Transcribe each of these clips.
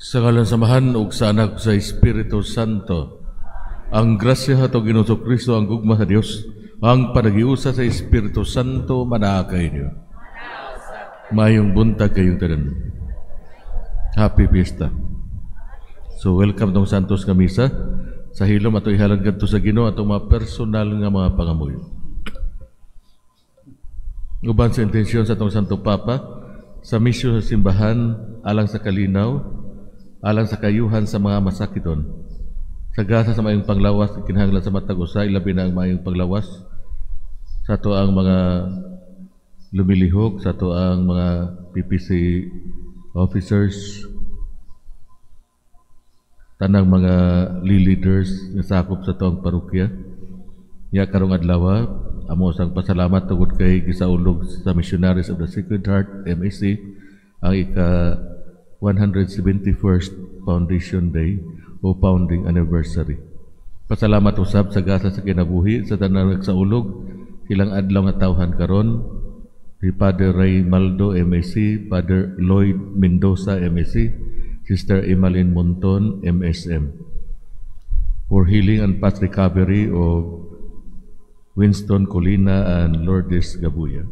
Sa ngalan sa Amahan ug sa Anak sa Espiritu Santo. Ang grasya ato Ginoong Kristo, ang gugma sa Dios, ang panagiusa sa Espiritu Santo manaa kay inyo. Mayong buntag kayong tanan. Happy Fiesta. So welcome tong Santos nga Misa. Sa hilom ato ihalad kadto sa Ginoo atong mga personal nga mga pangamuyo. Uban sa intensyon sa atong Santo Papa sa misyon sa simbahan alang sa kalinaw, alang sa kayuhan sa mga masakiton. Sa gasa sa maayong panglawas, kinahanglan sa matag usa, ilabi na ang maayong panglawas sa ato ang mga lumilihok, sa ato ang mga PPC officers, tanang mga leaders nga sakop sa atoang parokya. Nya karong adlaw, amo sang pasalamat tungod kay gisaulog sa Missionaries of the Sacred Heart MSC ang ika 171st Foundation Day o Founding Anniversary. Pasalamat usab sa gasa sa kinabuhi sa tanang nagsaulog ilang adlaw nga tawhan karon, si Father Ray Maldo MSC, Father Lloyd Mendoza MSC, Sister Emmaline Monton MSM. For healing and fast recovery of Winston Colina and Lourdes Gabuya.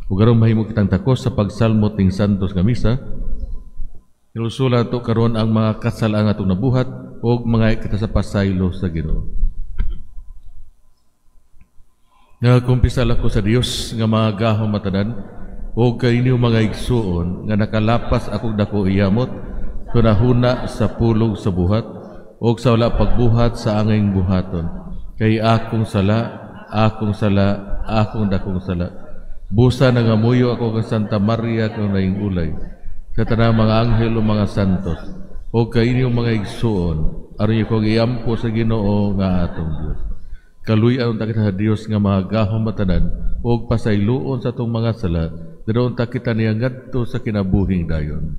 Ug aron mahimo kitang takos sa pagsalmot ning Santos nga Misa, ilusula to karon ang mga kasalaan atong nabuhat ug mga kita sa pasaylo sa Ginoo. Nagakumpisal ako sa Dios nga mga gahom matanan ug kaninyo mga igsuon nga nakalapas akong dako iyamot hunahuna sa pulong sa buhat ug sa wala pagbuhat sa angayng buhaton. Kay akong sala, akong sala, akong dakong sala. Busa nangamuyo ako kang Santa Maria kang naing ulay, sa tanang mga anghel o mga santos, o kainyong mga igsuon, aron niyo kong iampo sa Ginoo nga atong Dios. Kaluy-an unta kita sa Dios nga mga gahom matanan, ug pasayloon sa atong mga sala, dayon ta kita niya ngadto sa kinabuhing dayon.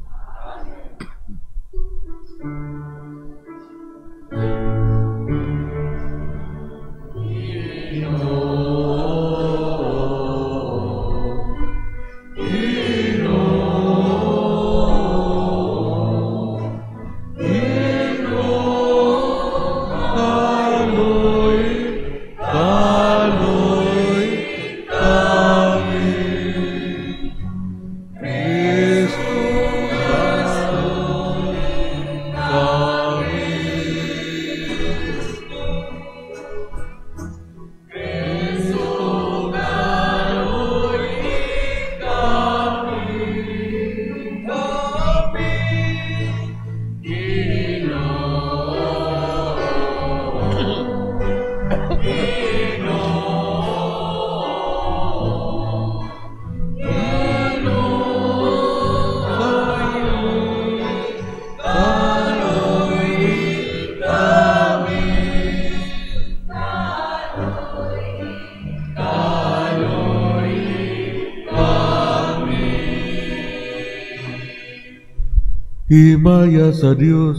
Himaya sa Dios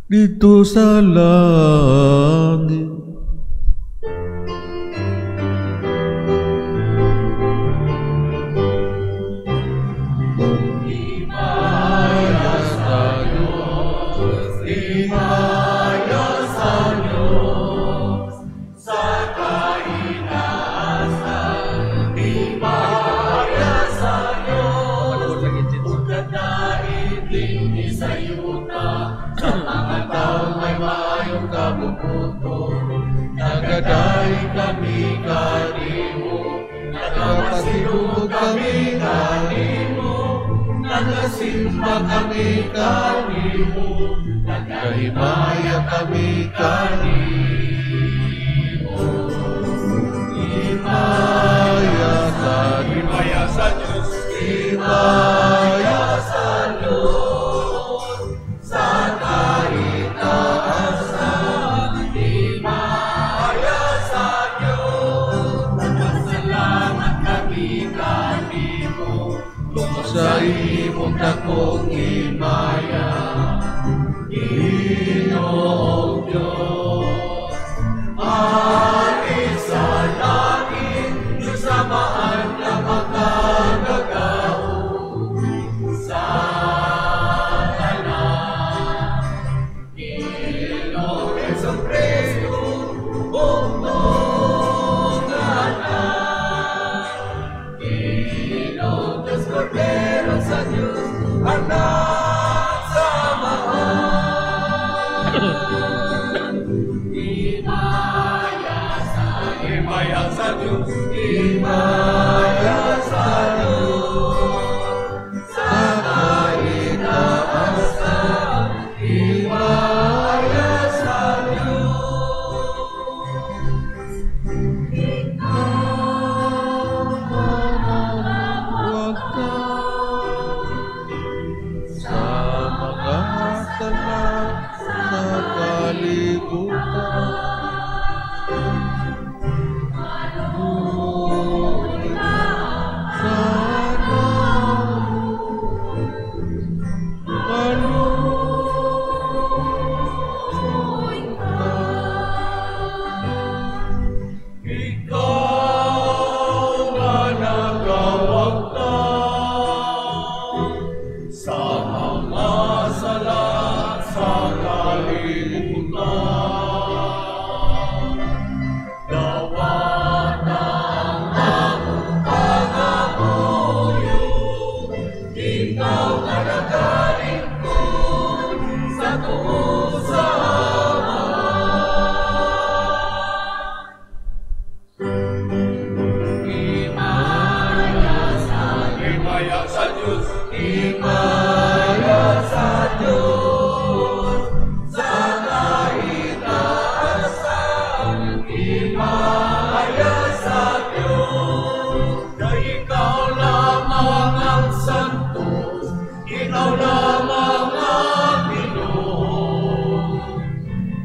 dito sa langit. Himaya sa Dios, himaya sa Dios, sa kainaasan, himaya sa Dios, ugkadaiging sa yuta, sa mga tao may maayong kabubuto, nagaday kami kanimo, nagapasilugo kami kanimo, nagasimba kami kanimo, nagahimaya kami kanimo. Himaya sa Dios, himaya sa Dios, himaya sa Dios, sa kaitaasan, himaya sa Dios, nagpasalamat kami kanimo, tungod sa imong dakong himaya, Ginoong Diyos. Ari sa langit, Diyos Amahan na makagagahom, sa sala sa kalibutan. Maluoy ka kanamo. Maluoy ka. Ikaw nga nagawagtang sa mga sala sa kalibutan. Dawata ang among pangamuyo, ikaw nga nagalingkod sa tuo sa Amahan. Himaya sa Himaya sa Diyos, himaya sa Diyos, sa kahitaasan, himaya sa Diyos. Kay ikaw lamang ang santo, ikaw lamang ang Ginoo.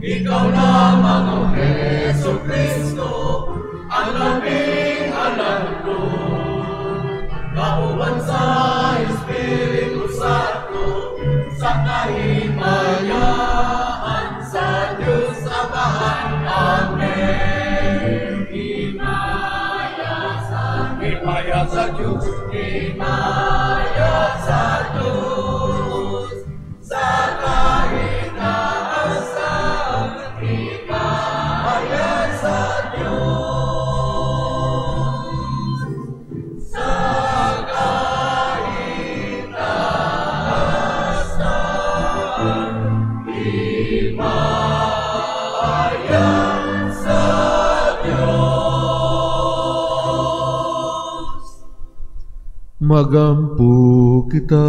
Ikaw lamang ang Hesu Kristo, ang labing halangdon. Kauban sa Espiritu Santo, sa kahimayaan sa Diyos Amahan. Amen. Himaya sa Himaya sa Diyos, himaya sa Diyos, sa kahitaasan, himaya sa Diyos. Sa kahitaasan, himaya sa Diyos. Magampo kita.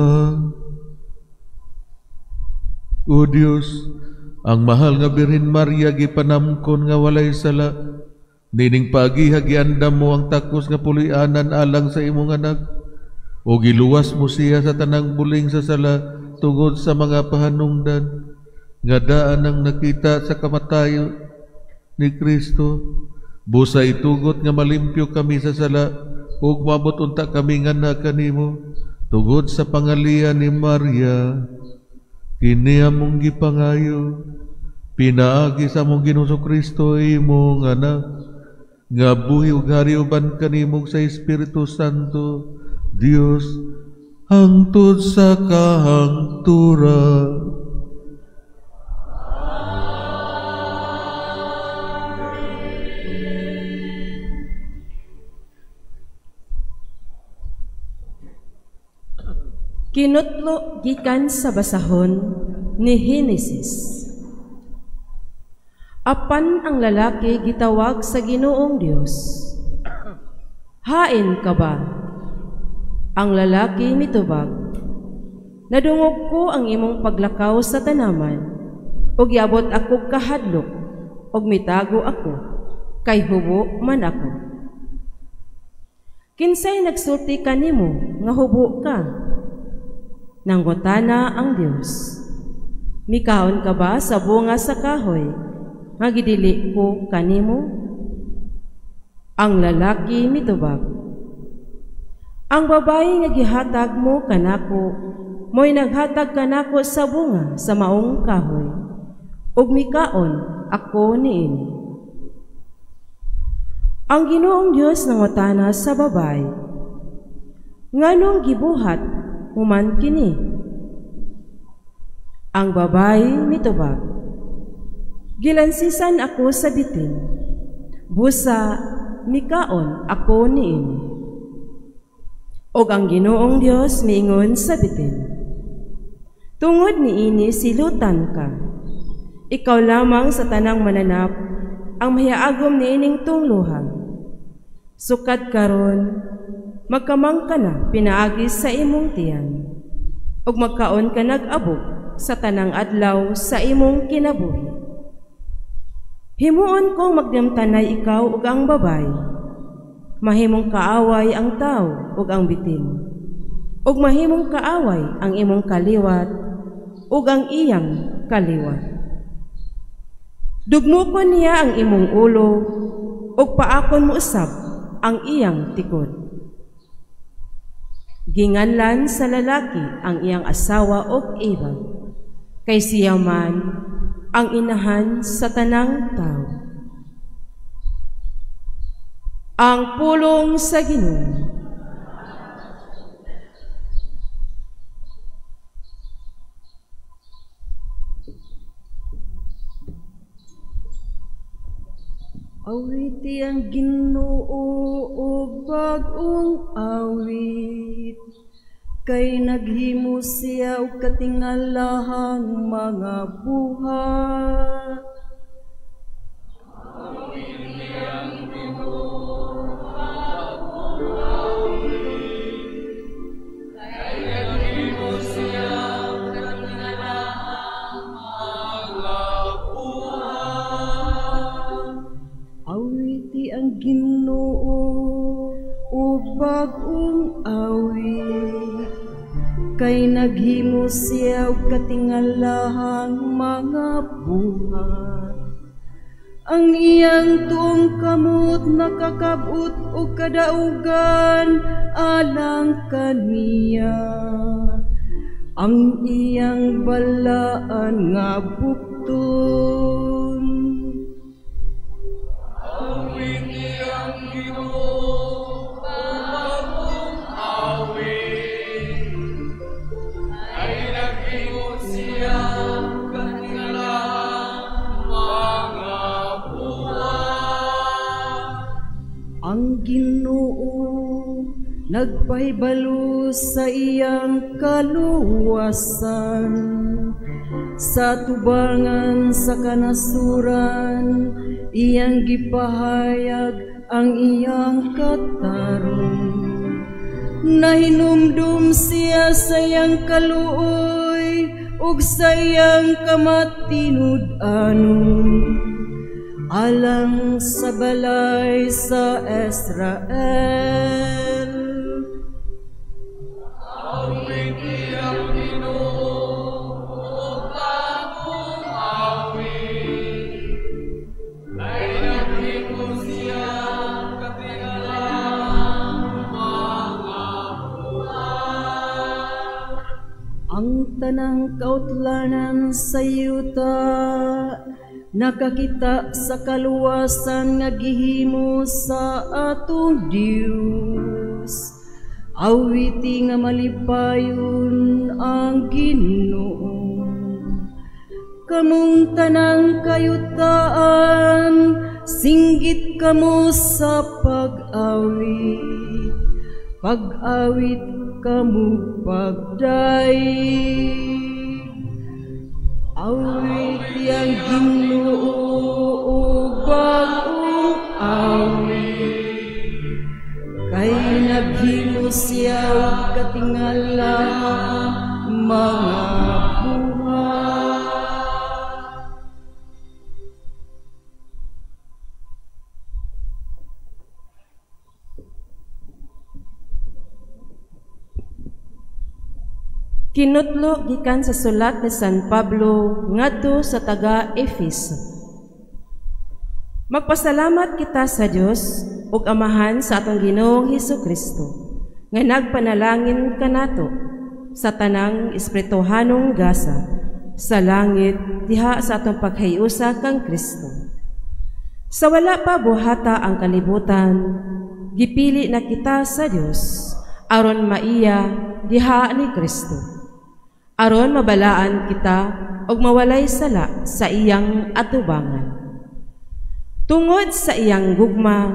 O Dios, ang mahal nga Birhen Maria gipanamkon nga walay sala. Nining paagi giandam mo ang takos nga puloy-anan alang sa imong anak. O giluwas mo siya sa tanang buling sa sala tungod sa mga pahanungdan nga daan ang nakita sa kamatayo ni Kristo. Busa itugot nga malimpyo kami sa sala ug moabot unta kami nganha kanimo tungod sa pangaliya ni Maria. Kini among gipangayo pinaagi sa among Ginoong Kristo, imong anak, nga buhi ug hari uban kanimo sa Espiritu Santo, Dios, hangtod sa kahangturan. Kinutlo gikan sa basahon ni Henesis. Apan ang lalaki gitawag sa Ginoong Dios. "Hain ka ba?" Ang lalaki mitubag, "Nadungog ko ang imong paglakaw sa tanaman, ug giabot ako kahadlok, ug mitago ako, kay hubo man ako." "Kinsay nagsulti kanimo nga hubo ka?" nangutana ang Dios. "Mikaon ka ba sa bunga sa kahoy nga gidili ko kanimo?" Ang lalaki mitubag, "Ang babayi nga gihatag mo kanako mo'y naghatag kanako sa bunga sa maong kahoy, ug mikaon ako niini." Ang Ginoong Dios nangutana sa babayi, "Nganong gibuhat mo man kini?" Ang babayi mitubag, "Gilansisan ako sa bitin, busa mikaon ako niini." Og ang Ginoong Dios miingon sa bitin, "Tungod niini silutan ka. Ikaw lamang sa tanang mananap ang mahiagom niining tungluhan. Sukad karon, magkamang ka na pinaagi sa imong tiyan, ug magkaon ka nag-abog sa tanang adlaw sa imong kinabuhi. Himuon kong magdamtanay ikaw ug ang babayi. Mahimong kaaway ang tawo ug ang bitin, ug mahimong kaaway ang imong kaliwat ug ang iyang kaliwat. Dugmukon niya ang imong ulo ug paakon mo usab ang iyang tikod. Ginganlan sa lalaki ang iyang asawa og Eva, kay siya man ang inahan sa tanang tao. Ang pulong sa Ginoo. Awiti ang Ginoo og bag-ong awit, kay naghimo siya og katingalahang mga buhat. Awiti ang Ginoo og bag-ong awit, kay naghimo siya og katingalahang mga buhat. Awiti ang Ginoo og bag-ong awit, kay naghimo siya og katingalahang mga buhat. Ang iyang tuong kamot nakakabot og kadaugan alang kaniya. Ang iyang balaan nga bukton. Awiti ang Ginoo og bag-ong awit, kay naghimo siya og katingalahang mga buhat. Ang Ginoo nagpahibalo sa iyang kaluwasan, sa tubangan sa kanasuran iyang gipahayag ang iyang katarong. Nahinumdum siya sa iyang kaluoy ug sa iyang kamatinud-anon, alang sa balay sa Israel. Awiti ang Ginoo og bag-ong awit, kay naghimo siya og katingalahang mga buhat. Ang tanang kautlanan sa yuta nakakita sa kaluwasan nga gihimo sa atong Dios. Awiti nga malipayon ang Ginoo. Kamong tanang kayutaan, singgit kamo sa pag-awit. Pag-awit kamo pagdaig. Awit ang Ginoo og bag-ong awit, kay naghimo siya og katingalahang mga buhat. Kinutlo gikan sa sulat ni San Pablo ngadto sa taga Efeso. Magpasalamat kita sa Dios ug Amahan sa atong Ginoong Hesukristo nga nagpanalangin kanato sa tanang espirituhanong gasa sa langit diha sa atong paghiusa kang Kristo. Sa wala pa buhata ang kalibutan, gipili na kita sa Dios aron maiya diha ni Kristo, aron mabalaan kita og mawalay sala sa iyang atubangan. Tungod sa iyang gugma,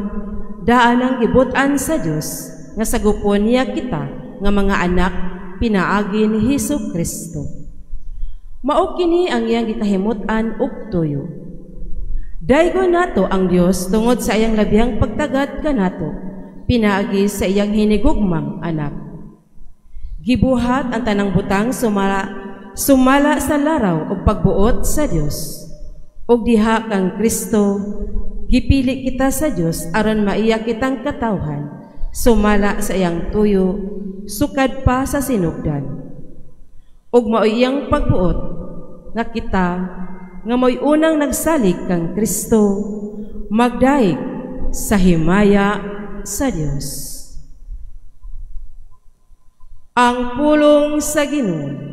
daan ang gibut-an sa Dios nga sagupon niya kita nga mga anak pinaagi ni Hesus Kristo. Mao kini ang iyang gikahimut-an ug tuyo. Daygon nato ang Dios tungod sa iyang labihang pagtagad kanato pinaagi sa iyang hinigugmang anak. Gibuhat ang tanang butang sumala sa laraw ug pagbuot sa Dios. Ug diha kang Kristo, gipili kita sa Dios aron maiya kitang katawhan, sumala sa iyang tuyo, sukad pa sa sinugdan. Ug mao'y iyang pagbuot nga kita nga mo'y unang nagsalig kang Kristo magdaig sa himaya sa Dios. Ang pulong sa Ginoo.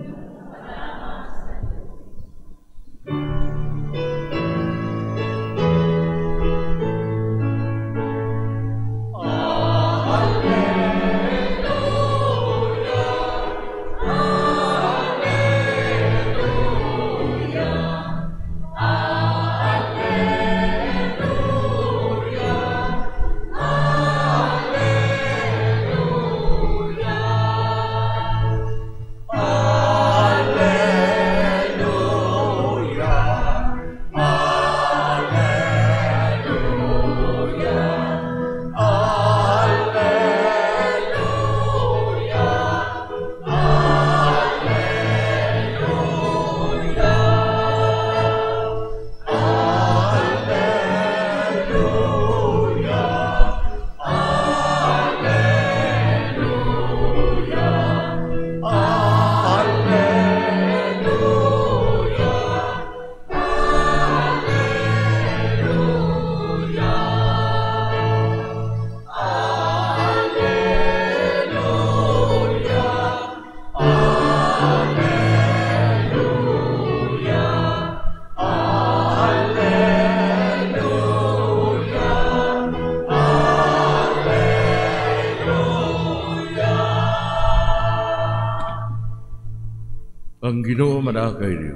Ang Ginoo manaakay niyo.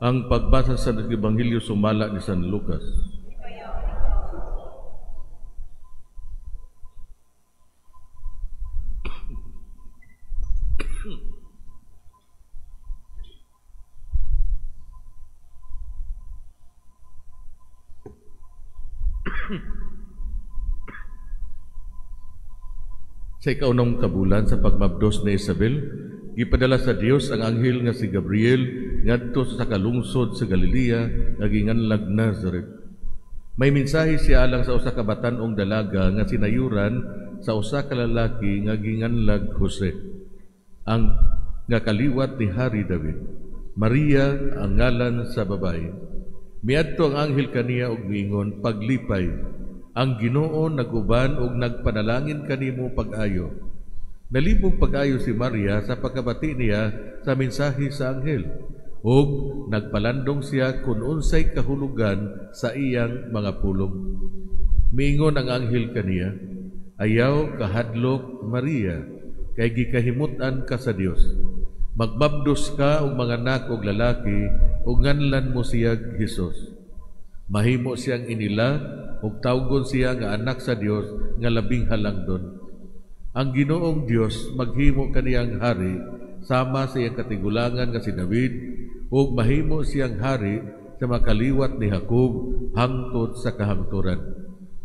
Ang pagbasa sa Ebanghelyo sumala ni San Lucas. Sa ikaunong kabulan sa pagmabdos ni Isabel, gipadala sa Dios ang anghel nga si Gabriel ngadto sa kalungsod sa Galilea nga ginganlag Nazaret. May mensahe siya alang sa usa ka batan-ong dalaga nga sinayuran sa usa ka lalaki nga ginganlag Jose, ang nga kaliwat ni Hari David. Maria ang ngalan sa babae. Miadto ang anghel kaniya og miingon, paglipay, ang Ginoo naguban og nagpanalangin kanimo pag-ayo. Nalibog pag-ayo si Maria sa pagkabati niya sa mensahe sa anghel, ug nagpalandong siya kun unsay kahulugan sa iyang mga pulong. Miingon ang anghel kaniya, ayaw kahadlok Maria, kay gikahimut-an ka sa Dios. Magbabdos ka og manganak og lalaki, ug nganlan mo siya Hesus. Mahimo siyang inila ug tawgon siya nga anak sa Dios nga labing halangdon. Ang Ginoong Dios maghimo kaniyang hari sama sa iyang katigulangan nga si David, ug mahimo siyang hari sa makaliwat ni Jacob hangtod sa kahangturan,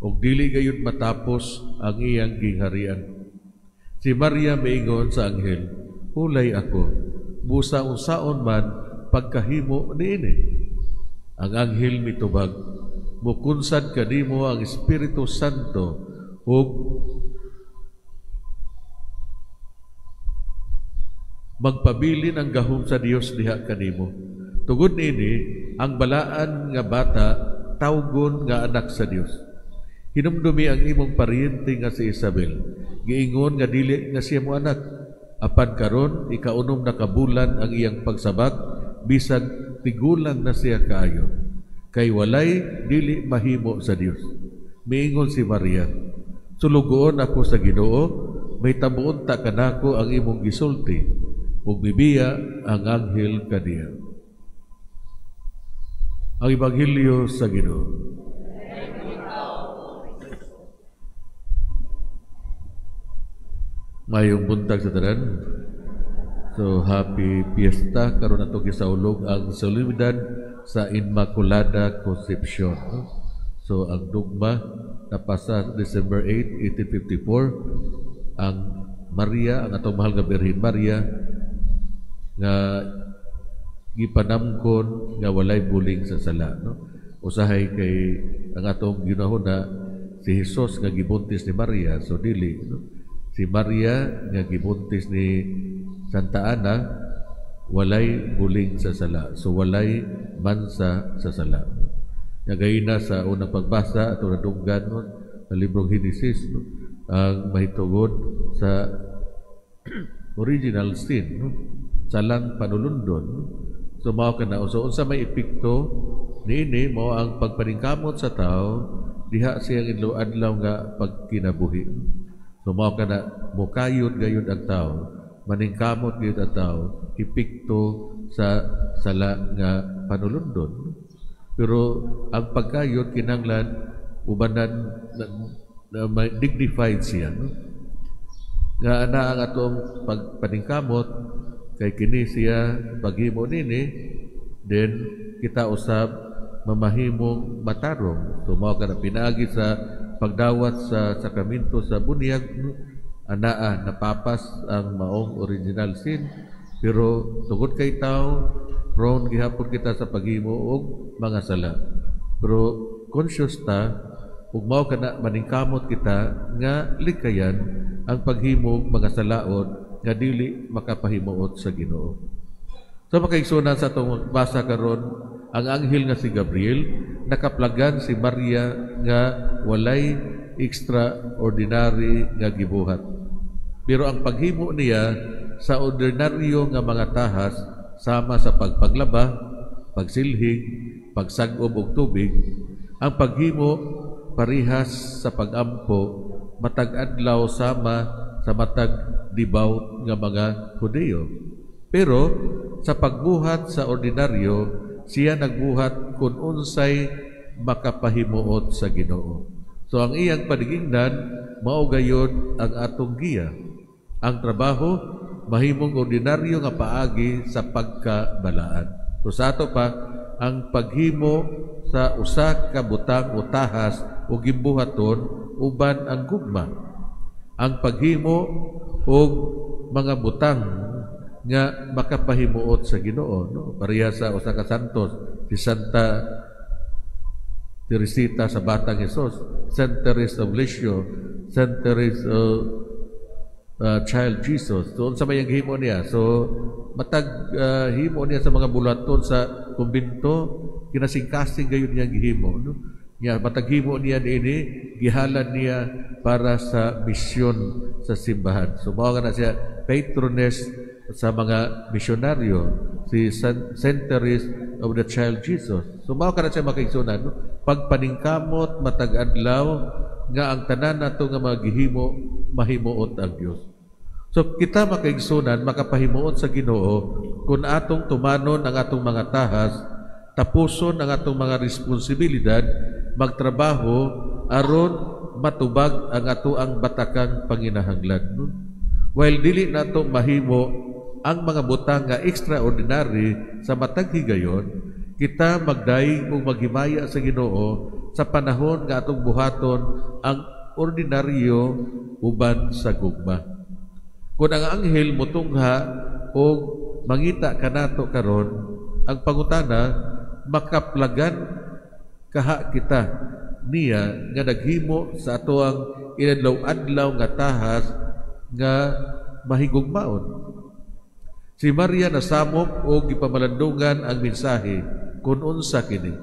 ug dili gayud matapos ang iyang gingharian. Si Maria miingon sa anghel, hulay ako, busa unsaon man pagkahimo niini. Ang anghel mitubag, mukunsad kanimo ang Espiritu Santo ug magpabilin ang gahom sa Dios diha kanimo. Tungod niini, ang balaan nga bata tawgon nga anak sa Dios. Hinumdumi ang imong paryente nga si Isabel, giingon nga dili nga siya mo anak. Apan karon ikaunom na kabulan ang iyang pagsabak, bisag tigulang na siya kaayo. Kay walay dili mahimo sa Dios. Miingon si Maria, sulugoon ako sa Ginoo, may tabuon ta kanako ang imong gisulti, ug mibiya ang anghel kaniya. Ang Ebanghelyo sa Ginoo. Mayong buntag sa tanan. So happy fiesta karon ato gisaulog ang solemnidad sa Inmaculada Concepcion. So ang dugma napasa December 8, 1854, ang Maria, ang atong mahal nga Birhen Maria nga gipanamkon nga walay buling sa sala, no? Usahay kay ang atong ginahuna si Jesus nga gibuntis ni Maria, so dili, no? Si Maria nga gibuntis ni Santa Ana walay buling sa sala. So walay mansa sa sala. Nga sa unang pagbasa ato nadunggan, no, sa librong Genesis, no, ang mahitungod sa original sin, no, salang panulundon. No? So mao kana. So unsa may epekto niini? Mao ang pagpaningkamot sa tao diha siyang adlaw nga pagkinabuhi. So mao kana, mokayod gayud ang tao, maningkamot gayud ang tao, epekto sa sala nga panulundon. Pero ang pagkayod kinahanglan ubanan na, na, dignified siya, no? Nga ana ang atong pagpaningkamot kay kini siya paghimo nini, then kita usab mamahimong matarong. So mao kana, pinaagi sa pagdawat sa sakramento sa bunyag, no? Anaa napapas ang maong original sin, pero tungod kay tao, prone gihapon kita sa paghimo og mga sala. Pero conscious ta ug mao kana maningkamot kita nga likayan ang paghimo mga salaod nga dili makapahimuot sa Ginoo. So makaigsunan, sa atong basa karon, ang anghel nga si Gabriel nakaplagan si Maria nga walay extraordinary nga gibuhat. Pero ang paghimo niya sa ordinaryo nga mga tahas sama sa pagpaglaba, pagsilhig, pagsag-ob og tubig, ang paghimo parihas sa pagampo matag adlaw sama sa matag devout nga mga Hudiyo. Pero sa pagbuhat sa ordinaryo, siya nagbuhat kung unsay makapahimuot sa Ginoo. So ang iyang panigingnan mao gayod ang atong giya. Ang trabaho mahimong ordinaryo nga paagi sa pagkabalaan. So sa ato pa, ang paghimo sa usa ka butang o tahas o gimbuhaton uban ang gugma. Ang paghimo og mga butang nga makapahimuot sa Ginoo, no? Pareha sa usa ka santos, si Santa Teresita sa Batang Jesus, Saint Therese of Lisieux, Saint Therese of Child Jesus. So unsa may ang himo niya? So matag himo niya sa mga bulaton sa kumbinto, kinasingkasing gayud niya gihimo, no? Nya matag himo niya niini, gihalan niya para sa misyon sa simbahan. So mao na siya patroness sa mga misyonaryo, si Saint Therese of the Child Jesus. So mao kana siya, makaigsunan, no? Pagpaningkamot matag adlaw nga ang tanan nato nga mga gihimo mahimuot ang Dios. So kita, makaigsunan, makapahimuot sa Ginoo kung atong tumanon ang atong mga tahas, tapuson ang atong mga responsibilidad, magtrabaho aron matubag ang ato ang batakang panginahanglan. No? While dili nato mahimo ang mga butang nga extraordinary sa matag higayon, kita magdayeg ug maghimaya sa Ginoo sa panahon nga atong buhaton ang ordinaryo uban sa gugma. Kung ang anghel mutungha o mangita kanato karon, ang pangutana, makaplagan kaha kita niya nga naghimo sa atoang inadlaw-adlaw nga tahas nga mahigugmaon? Si Maria nasamok o gipamalandungan ang mensahe kung unsa kini.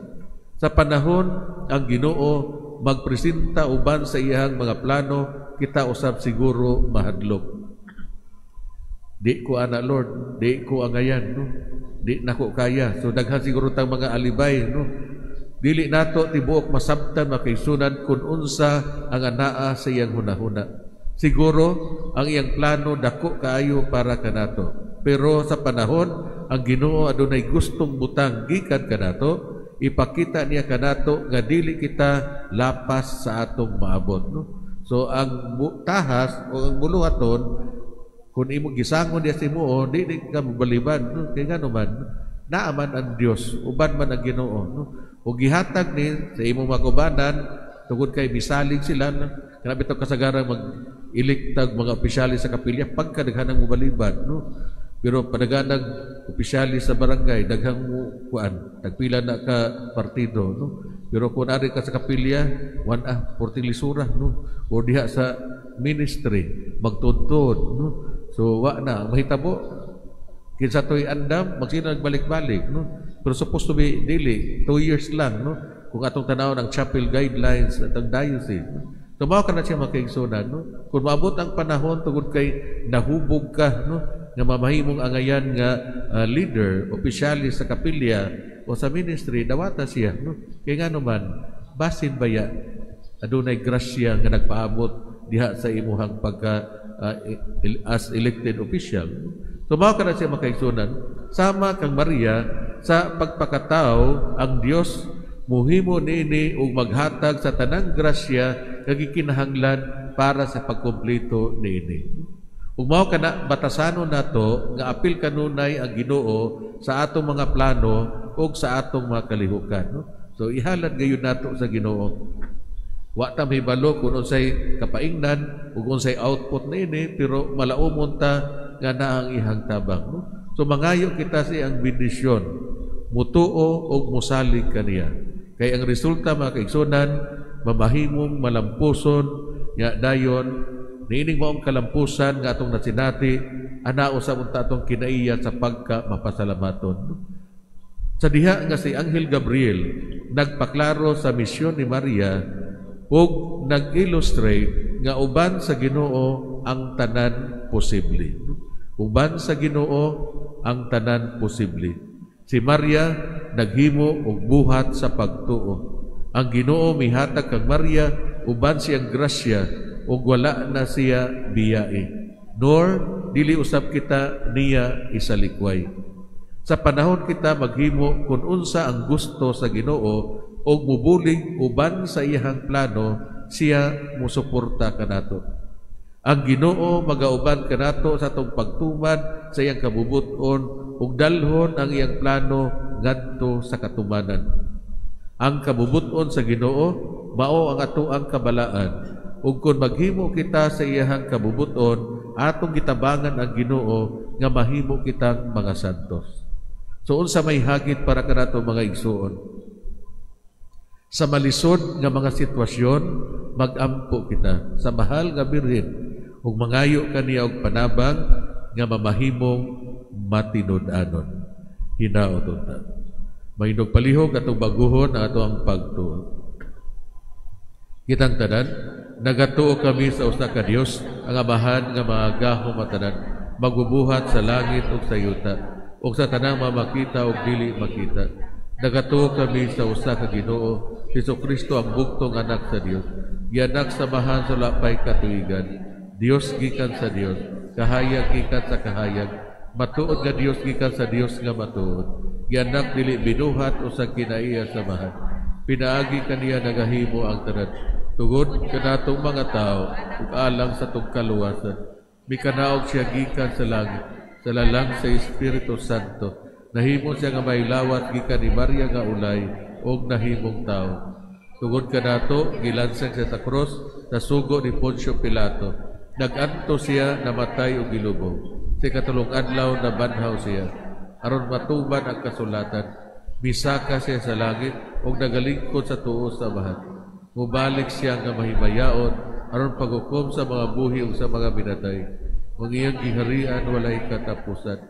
Sa panahon ang Ginoo magpresenta uban sa iyang mga plano, kita usab siguro mahadlok. "Di ko ana, Lord, di ko angayan, no? Di nako kaya." So daghan siguro tang mga alibay, no? Dili nato tibuok masabtan, makaigsunan, kung unsa ang anaa sa iyang hunahuna. Siguro ang iyang plano dako kaayo para kanato. Pero sa panahon ang Ginoo adunay gustong butang gikan kanato, ipakita niya kanato nga dili kita lapas sa atong maabot, no? So ang tahas o ang buluhaton, kung imo gisangon niya sa imo, di ka mabaliban, no? Kay ngano man, naa man ang Dios, uban man ang Ginoo, no? O gihatag ni sa imong makubanan tungod kay misalig sila, no? Kana bitaw kasagaran mag elektag mga opisyalis sa kapilya, pagkadaghanang mobaliban, no? Pero padaghanag opisyalis sa barangay, daghang mo kuan, tagpila na ka partido, no? Pero kung ari ka sa kapilya, wan ah, porting lisura, no? O diha sa ministry, magtudtod, no? So wa na mahitabo kinsa to'y andam magsino nagbalik-balik, no? Pero supposed to be dili 2 years lang, no? Kung atong tanaw ng chapel guidelines at ang diocese, no? So mao ka na siya makaigsunan, no? Kung maabot ang panahon tungod kay nahubog ka, no, nga mamahimong angayan nga leader, opisyalis sa kapilya o sa ministry, dawata siya, no? Kay ngano man basin baya adunay grasya nga nagpaabot diha sa imuhang pagka as elected official. So mao ka na siya makaigsunan, sama kang Maria sa pagpakatao ang Dios muhimo niini og maghatag sa tanang grasya nga gikinahanglan para sa pagkumpleto niini. Ug mao kana batasanon nato nga apil kanunay ang Ginoo sa atong mga plano ug sa atong mga kalihukan, no? So ihalad gayon nato sa Ginoo. Wa ta mahibalo kung unsay kapaingnan ug unsay output niini, pero malaumon ta nga naa ang ihang tabang, no? So mangayo kita sa iyang bendisyon, mutuo og mosalig kaniya. Kay ang resulta mga kaigsunan, mamahimong malampuson nya dayon niining maong kalampusan nga atong nasinati, ana usab unta atong kinaiya sa pagka mapasalamaton. Sa diha nga si Anghel Gabriel nagpaklaro sa misyon ni Maria ug nag-illustrate nga uban sa Ginoo ang tanan posible. Uban sa Ginoo ang tanan posible. Si Maria naghimo og buhat sa pagtuo. Ang Ginoo mihatag kang Maria uban siyang grasya ug wala na siya biyai. Nor dili usab kita niya isalikway. Sa panahon kita maghimo kung unsa ang gusto sa Ginoo og mubulig uban sa iyang plano, siya musuporta kanato. Ang Ginoo magauban kanato sa atong pagtuman sa iyang kabubut-on ug dalhon ang iyang plano ngadto sa katumanan. Ang kabubut-on sa Ginoo mao ang atoang kabalaan, ug kun maghimo kita sa iyang kabubut-on, atong gitabangan ang Ginoo nga mahimo kitang mga santos. So unsa may hagit para kanato mga igsuon? Sa malisod nga mga sitwasyon, magampo kita sa mahal nga Birhen ug mangayo kaniya og panabang nga mamahimong matinud-anon. Hinaot unta. Mahindog palihog atong baguhon ang atoang pagtuo. Kitang tanan, nagatuo kami sa usa ka Dios, ang Amahan nga magahom matanan, magbubuhat sa langit ug sa yuta, ug sa tanang mamakita ug dili makita. Nagatuo kami sa usa ka Ginoo, Hesukristo ang bugtong anak sa Dios, gianak sa Amahan sa lapay katuigan, Dios gikan sa Dios, kahayag gikan sa kahayag, matuod nga Dios gikan sa Dios nga matuod, gianak dili binuhat usag kinaiya sa Amahan. Pinaagi kaniya nagahimo ang tanan, tungod kanatong mga tao ug alang sa atong kaluwasan. Mikanaog siya gikan sa langit, sa lalang sa Espiritu Santo. Nahimo siya nga may lawat gikan ni Maria nga ulay og nahimong tao. Tungod kanato gilansang siya sa krus sa sugo ni Poncio Pilato. Nag-anto siya, namatay og gilubong. Sa ikatulong adlaw nabanhaw siya aron matuman ang kasulatan. Misaka siya sa langit og nagalingkod sa tuo sa Amahan. Mubalik siya nga mahimayaon aron paghukom sa mga buhi ug sa mga binatay. Ang iyang giharian walay katapusan.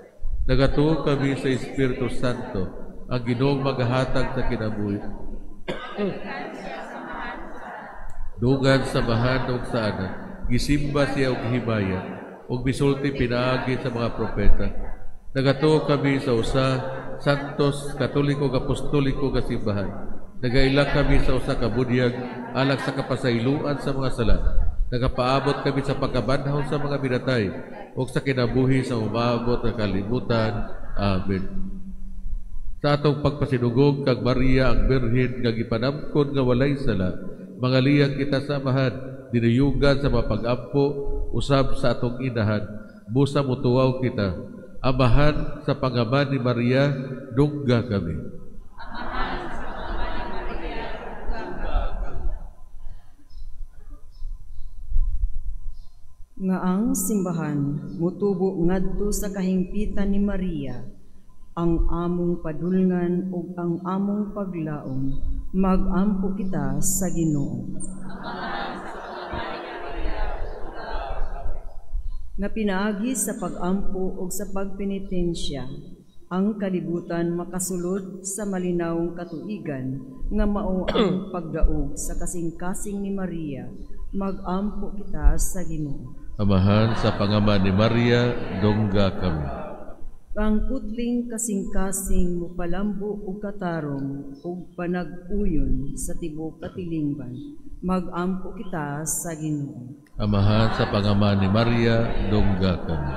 Nagatuo kami sa Espiritu Santo, ang Ginoong maghahatag sa kinabuhi. Dugan sa Amahan ug sa Anak, gisimba siya og himaya, ug misulti pinaagi sa mga propeta. Nagatuo kami sa usa Santos, Katoliko ug Apostoliko nga simbahan. Nagaila kami sa usa ka budyag alang sa kapasayloan sa mga sala. Nagapaabot kami sa pagkabanhaw sa mga binatay ug sa kinabuhi sa umaabot nga kalibutan. Amen. Sa atong pagpasinugog kag Maria ang Birhen nga gipanamkon nga walay sala, mangaliyang kita sa Amahan, dinuyugan sa mapag-ampo usab sa atong inahan. Busa motuwaw kita. Amahan sa pangaman ni Maria, dungga kami. Amahan sa pangaman ni Maria, dungga kami. Nga ang simbahan mutubo ngadto sa kahingpitan ni Maria, ang among padulngan ug ang among paglaom, mag-ampo kita sa Ginoo. Amahan sa pangaman ni Maria, dungga kami. Nga pinaagi sa pag-ampo ug sa pagpenitensya, ang kalibutan makasulod sa malinawong katuigan nga mao ang pagdaog sa kasing-kasing ni Maria. Magampo kita sa Ginoo. Amahan sa pangama ni Maria, dongga kami. Ang putling kasing-kasing mupalambo og katarong ug panag-uyon sa tibuok katilingban, magampo kita sa Ginoo. Amahan sa pangama ni Maria, dongga kami.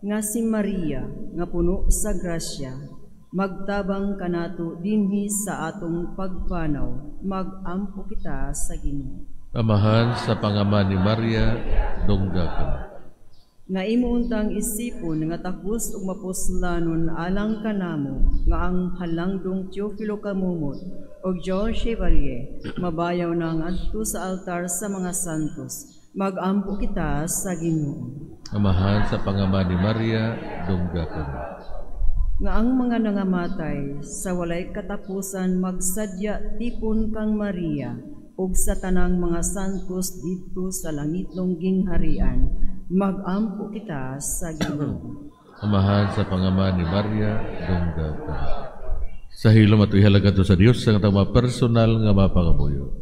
Nga si Maria nga puno sa grasya, magtabang kanato dinhi sa atong pagpanaw, magampo kita sa Ginoo. Amahan sa pangama ni Maria, dongga kami. Nga imo untang isipon nga takos ug mapuslanon alang kanamo nga ang halangdong Teofilo Camomot ug Joan Chevalier mabayaw na ngadto sa altar sa mga santos, magampo kita sa Ginoo. Amahan sa pangama ni Maria, dongga kami. Nga ang mga nangamatay sa walay katapusan magsadya tipon kang Maria ug sa tanang mga santos didto sa langitnong gingharian, magampo kita sa Ginoo. Amahan sa pangama ni Maria, dongga kami. Sa hilom ato ihalaga to sa Dios sa atong mga personal nga mapangamuyo.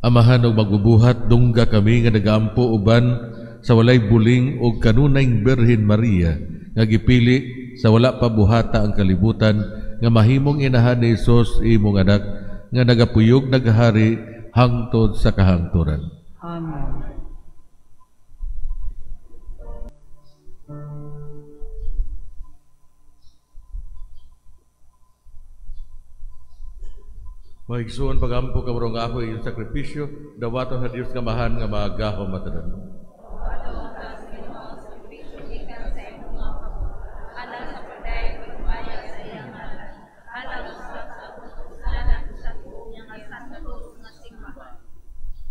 Amahan og magbubuhat, dungga kami nga nagaampo uban sa walay buling og kanunayng Birhen Maria nga gipili sa wala pa buhata ang kalibutan nga mahimong inahan ni Hesus imong anak nga nagapuyog nagahari hangtod sa kahangturan. Amen. Maigsuon pagampo kamurong ako iyong sakripisyo, dawaton sa Dios nga mahan nga maagahom matanan.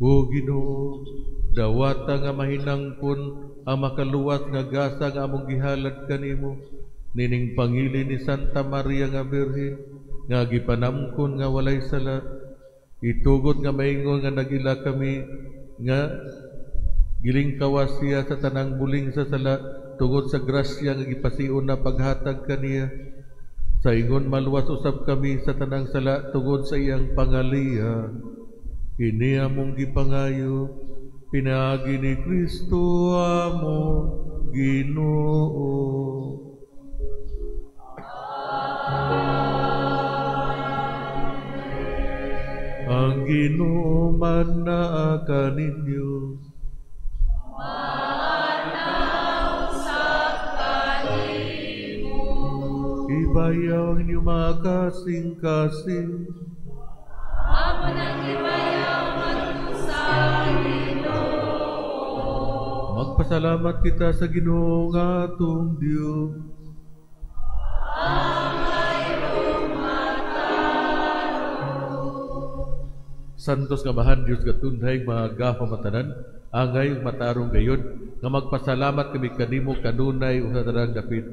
O Ginoo, dawata nga mahinangkon ang makaluwas nga gasa nga among gihalad kanimo, nining pangili ni Santa Maria nga Birhen, nga gipanamkon nga walay sala, itugot nga maingon nga nagila kami nga gilingkawas siya sa tanang buling sa sala tungod sa grasya nga gipasiun na paghatag kaniya. Sa ingon maluwas usab kami sa tanang sala tungod sa iyang pangaliya. Kini among gipangayo pinaagi ni Kristo among Ginoo. Ang Ginoo man naa kaninyo. Manausap kanimo. Ibayaw ang inyong mga kasing-kasing. Amo nang ibayaw ngadto sa Ginoo. Magpasalamat kita sa Ginoo nga atong Dios. Santos nga mahan Dios gatunhay mga gafamatanan, angay ug matarong gayod nga magpasalamat kami kanimo kanunay ug sa tanang dapit.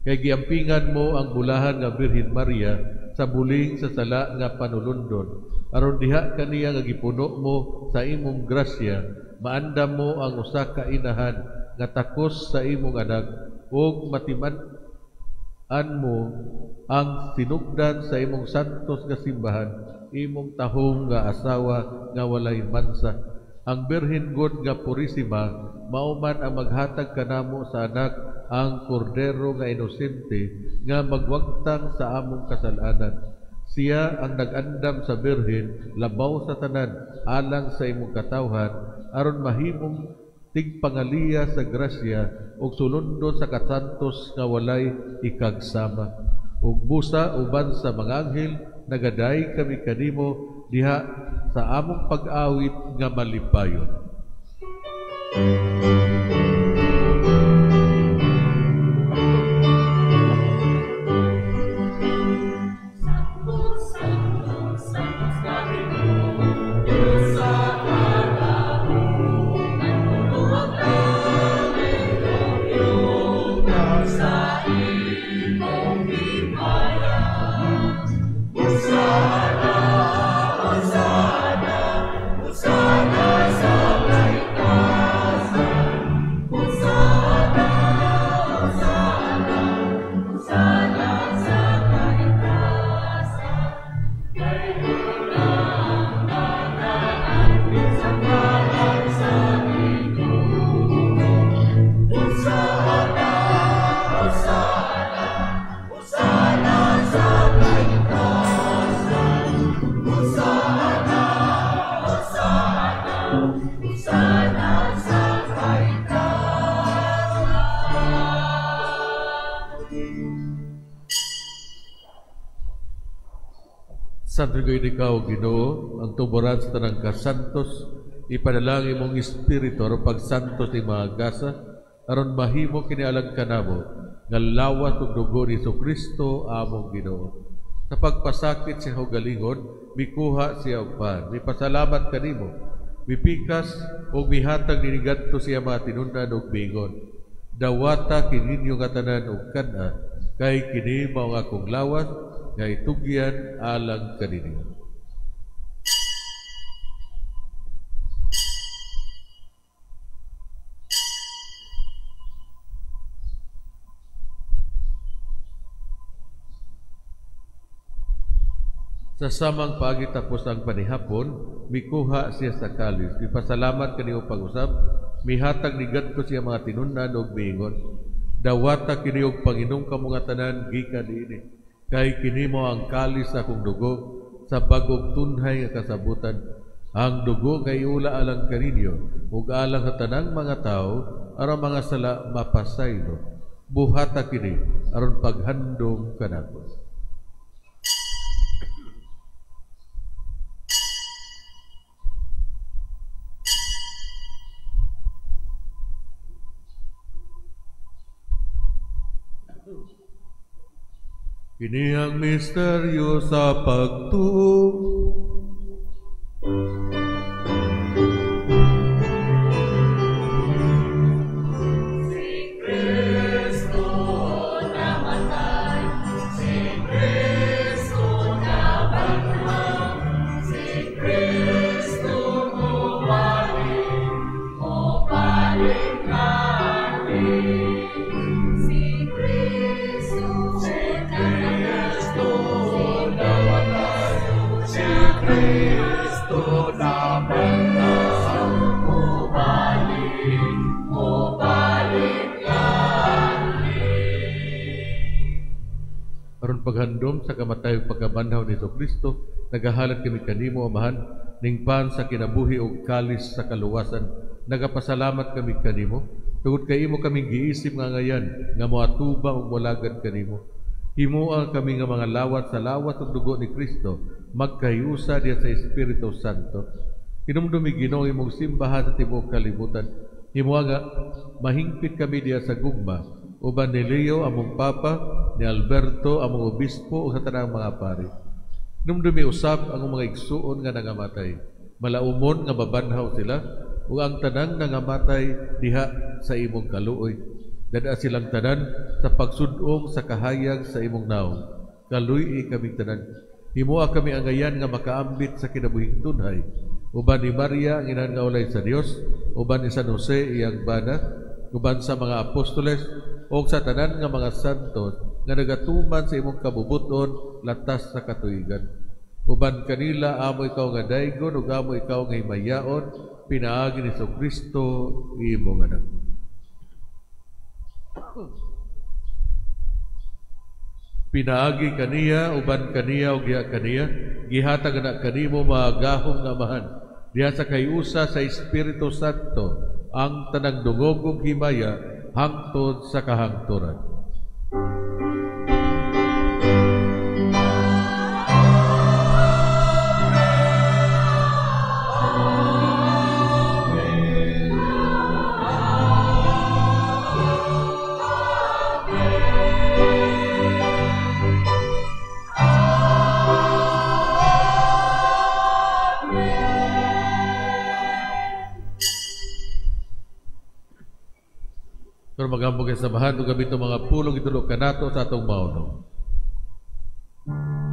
Kay giampingan mo ang bulahan nga Birhen Maria sa buling sa sala nga panulundon. Aron diha kaniya nga gipuno mo sa imong grasya, maandam mo ang usa ka inahan nga takos sa imong anak ug matiman-an mo ang sinugdan sa imong santos nga simbahan, imong tahong nga asawa nga walay mansa. Ang Birhen God nga Purisima mao man ang maghatag kanamo sa anak ang kordero nga inosente nga magwagtang sa among kasalanan. Siya ang nag-andam sa Birhen labaw sa tanan alang sa imong katawhan aron mahimong tigpangaliya sa grasya ug sulundon sa kasantos nga walay ikagsama. Ug busa uban sa mga anghel nagaday kami kanimo diha sa among pag-awit nga malipayon. Hosanna, Hosanna, Hosanna. Santo gayud ikaw, Ginoo, ang tuboran sa tanang kasantos, ipadalangin imong espiritu aron pagsantos ning mga gasa, aron mahimo kini alang kanamo nga lawas ug dugo ni Jesucristo among Ginoo. Sa pagpasakit sa kaugalingon, mikuha siya og pan, mipasalamat kanimo, mipikas ug mihatag ngadto sa iyang mga tinun-an ug miingon, dawata kininyo nga tanan ug kan-a, kay kini mao ang akong lawas nga itugyan alang kaninyo. Sa samang paagi tapos ang panihapon, mikuha siya sa kalis, mipasalamat kaniyo pag-usab, mihatag ni gadto siya mga tinun-an ug miingon, dawata kini og panginom kamo nga tanan gikan niini, kay kini mao ang kalis sa akong dugo sa bag-ong tunhay nga kasabutan. Ang dugo nga iula alang kaninyo ug alang sa tanang mga tawo aron mga sala mapasaylo. Buhata kini aron paghandom kanako. Kini ang misteryo sa pagtuo. Si Kristo namatay, si Kristo nabanhaw, si Kristo mobalik, mobalik lagi. Si Kristo namatay, si Kristo nabanhaw, mobalik, mobalik lagi. Aron paghandom sa kamatay ug pagkabanhaw ni Jesucristo, nagahalad kami kanimo, Amahan, ning pan sa kinabuhi ug kalis sa kaluwasan. Nagapasalamat kami kanimo tungod kay imo kaming giisip nga ngayan nga moatubang ug molagad kanimo. Himoa kami nga mga lawat sa lawat ug dugo ni Kristo, magkahiusa diha sa Espiritu Santo. Hinumdumi Ginoo imong simbahan sa tibuok kalibutan. Himoa nga mahingpit kami diha sa gugma uban ni Leo among Papa, ni Alberto among Obispo ug sa tanang mga pari. Hinumdumi usab ang mga igsuon nga nangamatay. Malaumon nga mabanhaw sila ug ang tanang nangamatay diha sa imong kaluoy. Dada silang tanan sa pagsudong sa kahayag sa imong naong. Kaluy-i kaming tanan. Himoa kami angayan nga makaambit sa kinabuhing tunhay. Uban ni Maria ang inahan nga ulay sa Dios, uban ni San Jose iyang bana, uban sa mga apostoles o sa tanan nga mga santos nga nagatuman sa imong kabubuton latas sa katuigan. Uban kanila amo ikaw nga daygon ug amo ikaw nga himayaon, pinaagi ni Jesucristo imong anak. Pinaagi kaniya, uban kaniya ug giha kaniya, gihatag na kanimo magahom nga Amahan diha sa kahiusa sa Espiritu Santo ang tanang dungog ug himaya hangtod sa kahangturan. Pero magambog sa samahan ug gamiton mga pulong itulo kanato sa atong maunong. Amen.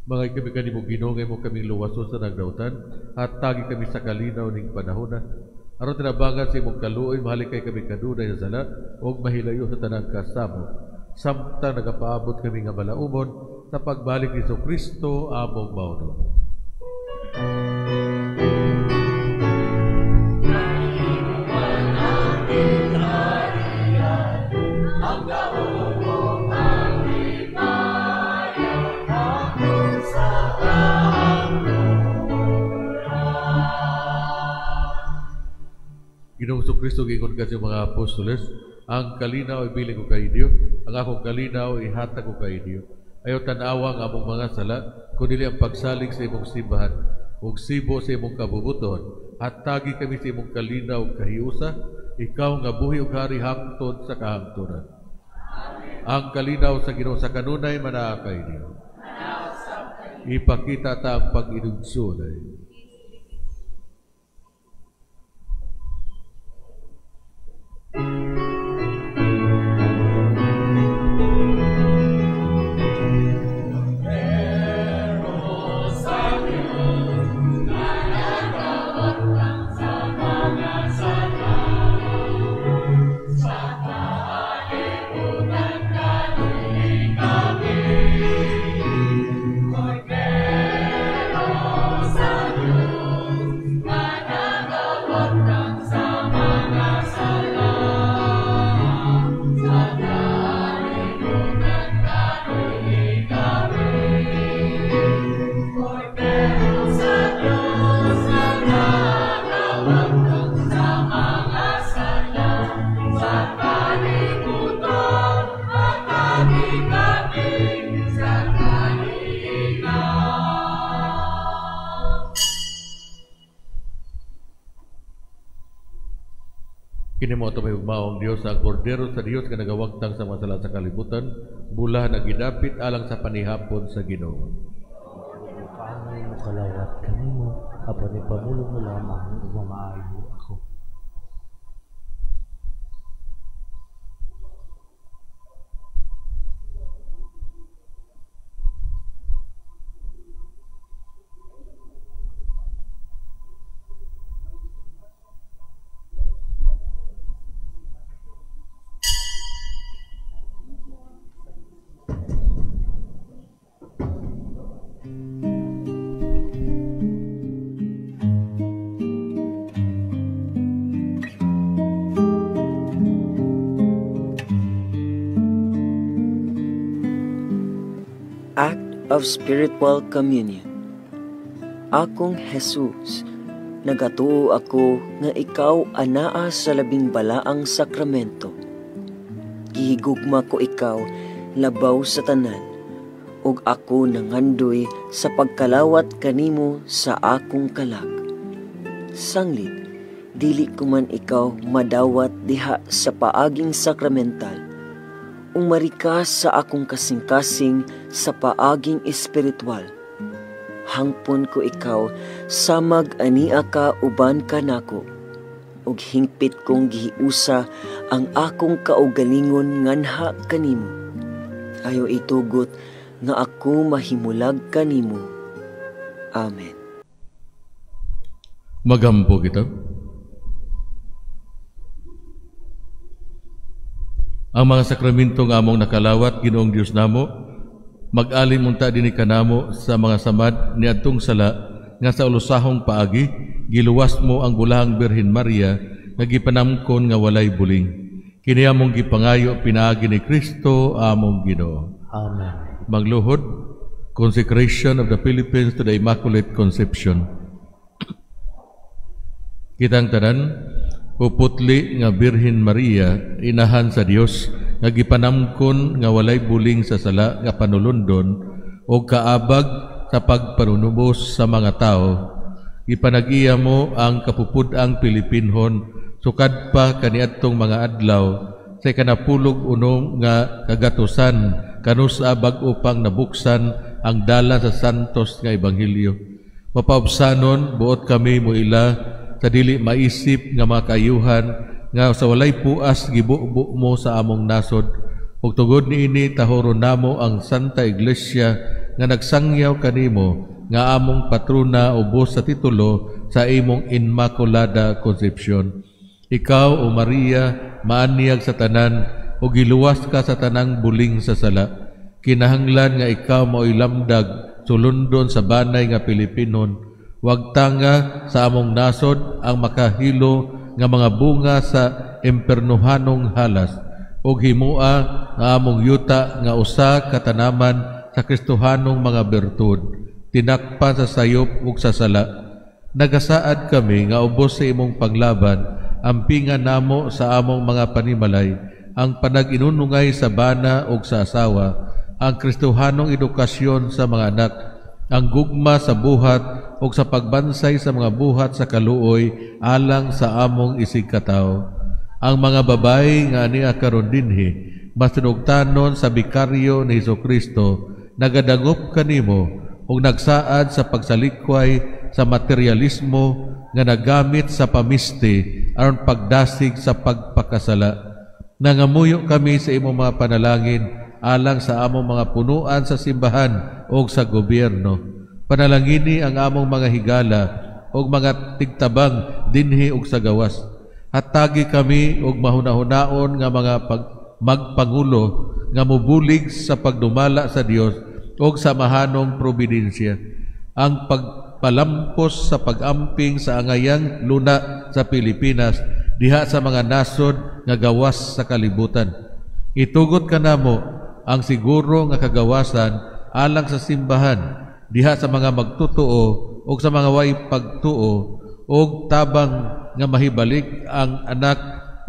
Mga kami kanimo Ginoo nga imo kaming luwason sa nagdautan at tagi kami sa kalinaw ning panahona. Aron tinabangan sa imong kaluoy, mahalikay kami kanunay sa sala ug mahilayo sa tanang kasamo. Samtang nagapaabot kami nga malaumon sa pagbalik ni Kristo among Maonon. Ginoong Kristo giingon ka sa mga apostoles, ang kalinaw ibilin ko kay Dios, ang akong kalinaw ihatag ko kay Dios. Ayaw tan-awa ang among mga sala, kundi ang pagsalig sa imong simbahan ug sibo sa imong kabubuton. Hatagi kami sa imong kalinaw ug kahiusa, ikaw nga buhi ug hari hangtod sa kahangturan. Ang kalinaw sa Ginoo sa kanunay manaa kay Dios. Ipakita ta ang pag-inugsunay. Kini mo ito may ugmaong Diyos, ang kordero sa Diyos nga nagawagtang sa mga sala sa kalibutan, bulahan ang gidapit alang sa panihapon sa Ginoo. Kaanay mo kalawat kanimo, apan ipamulong mo lamang ug mamaayo ako. Of Spiritual Communion. Akong Jesus, nagatuo ako nga ikaw anaa sa labing balaang sakramento. Gihigugma ko ikaw labaw sa tanan, ug ako nangandoy sa pagkalawat kanimo sa akong kalag. Sanglit, dili ko man ikaw madawat diha sa paaging sakramental, umari ka sa akong kasing-kasing sa paaging espiritual. Hangpon ko ikaw, samag ania ka uban ka nako, ug hingpit kong gihiusa ang akong kaugalingon nganha kanimo. Ayaw itugot nga ako mahimulag kanimo. Amen. Magampo kita. Ang mga sakramento nga among nakalawat, Ginoong Dios namo, mag-alim unta dinhi kanamo sa mga samad niadtong sala nga sa ulusahong paagi giluwas mo ang bulahang Birhen Maria nga gipanamkon nga walay buling. Kini among gipangayo pinaagi ni Kristo among Ginoo. Amen. Magluhod, consecration of the Philippines to the Immaculate Conception. Kitang tanan, O putli nga Birhen Maria, inahan sa Dios, nga gipanamkon nga walay buling sa sala nga panulundon o kaabag sa pagpanunubos sa mga tao, gipanag-iya mo ang kapupud-ang Pilipinhon sukad pa kaniadtong mga adlaw sa ikanapulog unom nga kagatusan kanusa bag-o pang nabuksan ang dala sa santos nga ebanghelyo. Mapaubsanon buot kami moila sa dili maisip nga mga kaayuhan nga sa walay puas gibubo mo sa among nasod. Ug tungod niini tahoron namo ang Santa Iglesia nga nagsangyaw kanimo nga among patrona ubos sa titulo sa imong Inmaculada Concepcion. Ikaw, O Maria, maanyag sa tanan ug giluwas ka sa tanang buling sa sala. Kinahanglan nga ikaw mao'y lamdag sulundon sa banay nga Pilipinon. Wag tanga sa among nasod ang makahilo nga mga bunga sa impernuhanong halas ug himua nga among yuta nga usa ka tanaman sa Kristohanong mga bertud, tinakpan sa sayop ug sa sala. Nagasaad kami nga ubos sa imong panglaban, ampinga namo sa among mga panimalay, ang panag-inunungay sa bana ug sa asawa, ang Kristohanong edukasyon sa mga anak, ang gugma sa buhat ug sa pagbansay sa mga buhat sa kaluoy alang sa among isigkatawo. Ang mga babae nga ania karon dinhi, masinugtanon sa bikaryo ni Hesukristo, nagadangop kanimo ug nagsaad sa pagsalikway sa materialismo nga nagamit sa pamisti aron pagdasig sa pagpakasala. Nangamuyo kami sa imong mga panalangin alang sa among mga punuan sa simbahan o sa gobyerno. Panalangini ang among mga higala o mga tigtabang dinhi ug sa gawas. Hatagi kami og mahunahunaon nga mga magpangulo nga mobulig sa pagdumala sa Dios og sa mahanong providensya. Ang pagpalampos sa pag-amping sa angayang luna sa Pilipinas diha sa mga nasod nga gawas sa kalibutan. Itugot kanamo ang siguro nga kagawasan alang sa simbahan diha sa mga magtutuo og sa mga way pagtuo og tabang nga mahibalik ang anak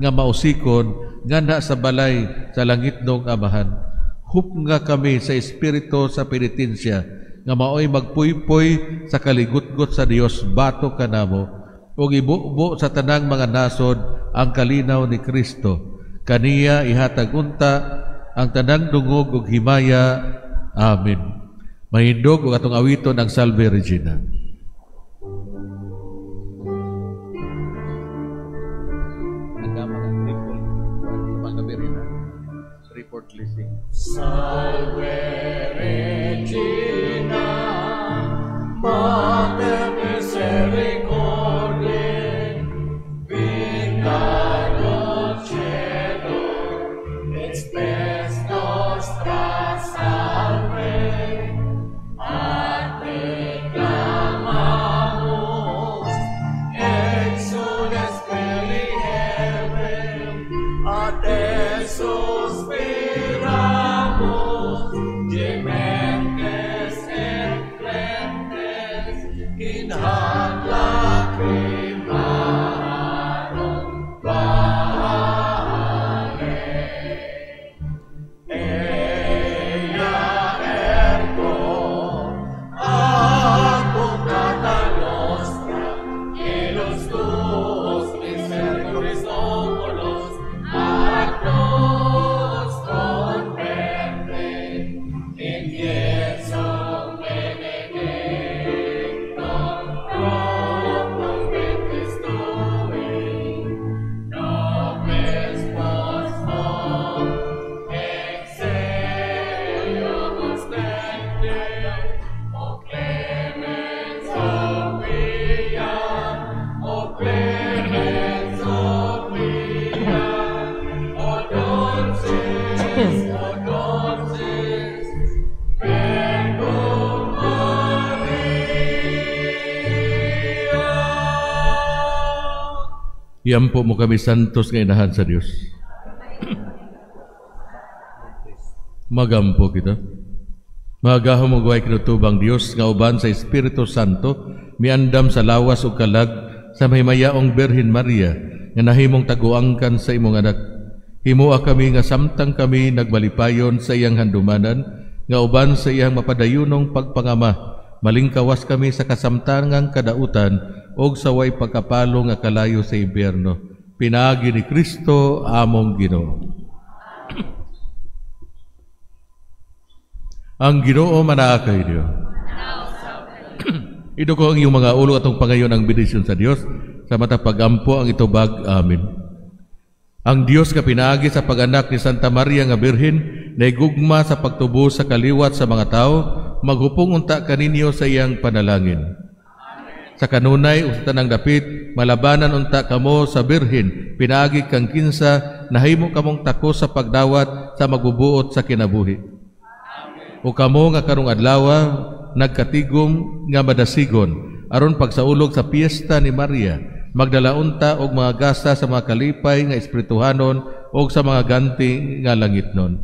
nga mausikon nganha sa balay sa langitnong Amahan. Hupnga kami sa espiritu sa penitensya nga maoy magpuypoy sa kaligutgot sa Dios bato kanamo ug ibubo sa tanang mga nasod ang kalinaw ni Kristo. Kaniya ihatag unta ang tanang dungog ug himaya. Amen. Mahindog ug atong awiton ang Salve Regina. Salve Regina, Mater misericordiae, vita dulcedo, et spes nostra salve. A te clamamus, exules peli Hebrae, a te suspiramus, gementes et flentes, in hac lacrimarum vale. Eia ergo, advocata nostra, e los tuos misericordis oculos, ad nos converte, in Jesu benedictum fructum ventris tui, nobis post hoc exilium ostende, O clemens Sophia, O clemens Sophia, O dulcis, Virgo Maria. Iampo mo kami santos nga inahan sa Dios. Magampo kita. Magahom og way kinutubang Dios nga uban sa Espiritu Santo miandam sa lawas ug kalag sa mahimayaong Birhen Maria nga nahimong taguangkan sa imong anak. Himoa kami nga samtang kami nagmalipayon sa iyang handumanan, nga uban sa iyang mapadayunong pagpangama, malingkawas kami sa kasamtangang kadautan og sa way pagkapalo nga kalayo sa impyerno. Pinaagi ni Kristo among Ginoo. Ang Ginoo manaa kay Dios. Iduko ang iyong mga ulo atong pangayon ang bendisyon sa Dios sa mata pagampo ang itubag. Amen. Ang Dios nga pinaagi sa pag-anak ni Santa Maria nga Birhen naigugma sa pagtubo sa kaliwat sa mga tao, maghupong unta kaninyo sa iyang panalangin. Sa kanunay o sa tanang dapit, malabanan unta kamo sa Birhen, pinaagi kang kinsa nahimo kamong takos sa pagdawat sa magbubuot sa kinabuhi. O kamo nga karong adlawa nagkatigom nga madasigon aron pagsaulog sa piyesta ni Maria, magdala unta og mga gasa sa mga kalipay nga espirituhanon og sa mga ganti nga langitnon.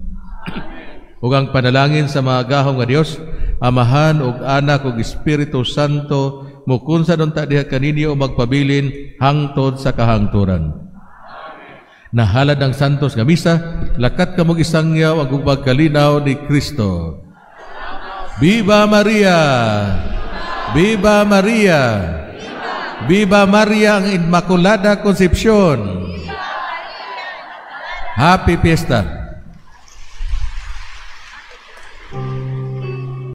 Ug ang panalangin sa mga gahom nga Dios, Amahan ug Anak ug Espiritu Santo, mukunsa unta diha kaninyo magpabilin hangtod sa kahangturan. Nahalad ang santos nga misa, lakat kamog isangyaw ang gugmag kalinaw ni Kristo. Viva Maria! Viva Maria! Viva Maria ang Inmaculada Concepcion! Happy Fiesta!